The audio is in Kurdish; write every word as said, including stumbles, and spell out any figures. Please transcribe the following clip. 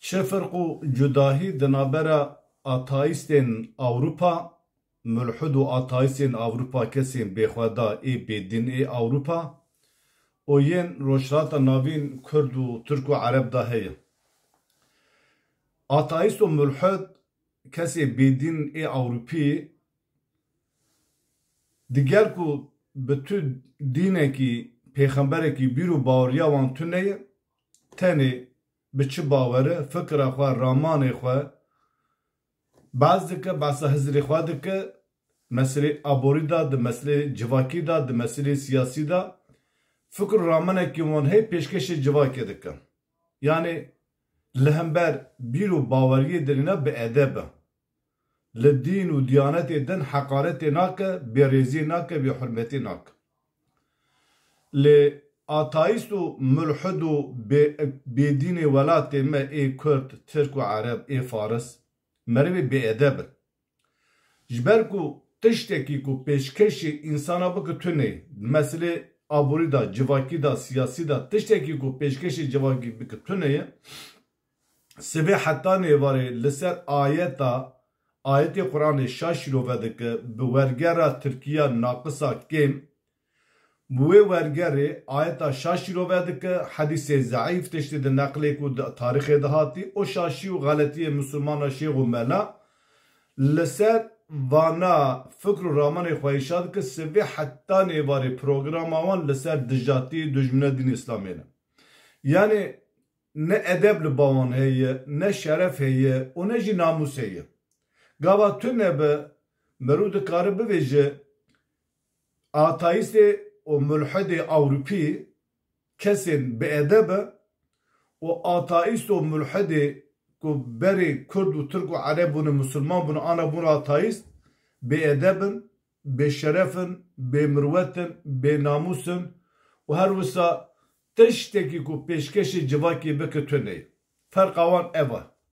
Çi ferq û cudahî di navbera ateîstên Ewropa, mulhid û ateîstên Ewropa, kesên bêxweda ê bêdîn ê Ewropa û yên Rojhilata Navîn Kurd û Tirk û Ereb de heye? Ateîst û mulhid, kesê bêdîn ê Ewropî, digel ku bi tu dînekî, pêxemberekî bîr û baweriya wan tune ye, tenê bi çi bawere, fikra xwe, ramanê xwe behs dike, behsa hizrê xwe dike, meselê aborî de, di meselê civakî de, di meselê siyasî de, fikr û ramanekî wan heye pêşkêşê civakê dike. Yanî li hember bîr û baweriyê din ne bi edeb e. Li dîn û diyanetê din heqaretê nake, bêrêziyê nake, bêhurmetî nake. Lê ateîst û mulhid û bê-, bêdînê welatê me ê Kurd, Tirk û Ereb, ê Faris, merivê bêedeb in. Ji ber ku tiştekî ku pêşkêşî însana bike tune ye, di meselê aborî de, civakî de, siyasî de, tiştekî ku pêşkêşî civakî bike tune ye, sivê heta nêvarê li ser ayeta, ayetê Quranê şaş şîrove dike, bi wergera tirkiya naqisa kêm, bi wê wergerê ayeta şaş şîrove dike, hedîsê zeîf, tiştê di neqlê ku di tarîxê de hatî, o şaşî û xeletiyê misilmana şêx û mela li ser vana fikr û ramanê xwe îşa dike, sivê heta nêvarê programa wan li ser dijatî, dijmine dîn Îslamê ne. Yanî ne edeb li ba wan heye, ne şeref heye û ne jî namûs heye. Gava tune be, merû dikare bivêje, ateîstê û mulhidê Ewropî kesên biedeb in û ateîst û mulhidê ku berê Kurd û Tirk û Ereb bûne, misilman bûne, ana bûne ateîst, bêedeb in, bêşeref in, bêmirwet in, bênamûs in û her wisa tiştekî ku pêşkêşê civakê bike tune ye. Ferqa wan ev e.